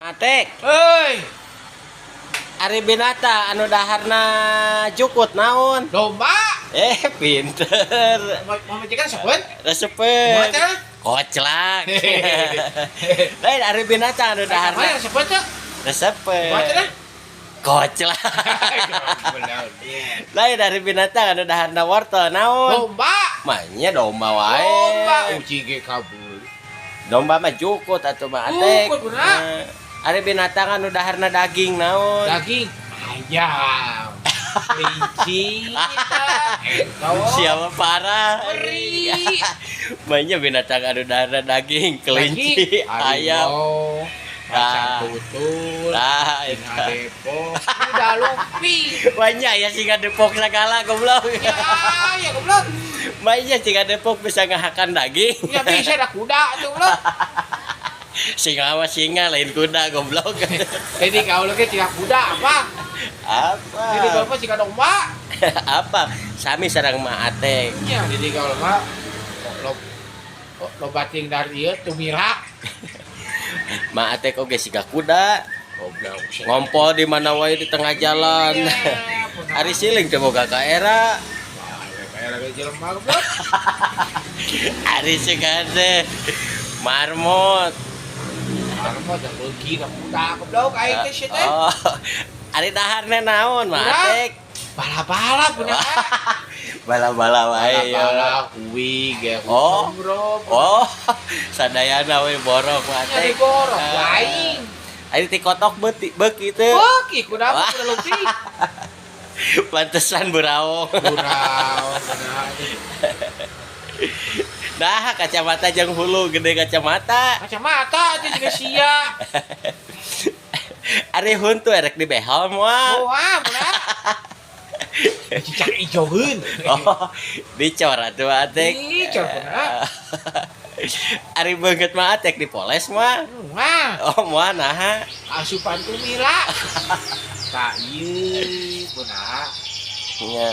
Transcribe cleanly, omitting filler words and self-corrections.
Atek, Hei, ari binatang anu daharna jukut naon? Domba. Eh, pinter. Mau majikan sepen? Resepeun. Kumaha teh? Koclak. Lain, ari binatang anu daharna Kumaha sepen teh? resepeun. Kumaha teh? Koclak. Lain, ari binatang anu daharna wortel naon? Domba. Manya domba wae. Domba uji ge kabul. Domba mah jukut atuh mah, Atek. Jukut, bener. Eh, ari binatang anu daharna daging naon? Daging ayam. Kelinci. Siapa parah? Meri. Banyak binatang anu daharna daging, kelinci, ayam. Macan Ah. tutul. Nah, Singa eta. Depok, kuda lumping. Banyak ya singa Depok segala, goblok. Ya, ya goblok. Banyak singa Depok bisa ngahakan daging. Ya bisa ada kuda tuh, goblok. Singa mah singa, lain kuda, goblok. Jadi kalau ke singa kuda apa? Apa? Jadi kalau mah singa domba. Apa? Sami sareng Ma Atek. Ya, jadi kalau mah lo lo bating dari ieu tumira. Ma Atek oge siga kuda. Goblok. Ngompol di mana wae di tengah jalan. Ari siling teh boga ka era. Kayak lagi jelema, goblok. Ari siga teh marmot. Marmot dan beuki da kuda, goblok, aing teh sia teh. Oh. Ari daharna naon, Ma Kuda. Atek? Bala-bala punya. Bala-bala wae ya. Bala-bala kuwi ge Oh. bro. Oh, sadayana we borong, Ma Nya Atek. diborong Ah. ku aing. Ari ti kotok beuti beuki teu. Beuki kuda mah kuda lumping. Pantesan buraung. Kurang benar. Nah, kacamata jeung hulu gede kacamata. Kacamata aja juga sia. Ari huntu erek dibehel moal? Wah, benar. Cicak ijoeun. Oh, dicor atuh, Atek. Dicor benar. Ari beungeut mah Atek dipoles mah? Wah, Oh, moal naha? Asupan tumila. Tak ieu benar. Nya.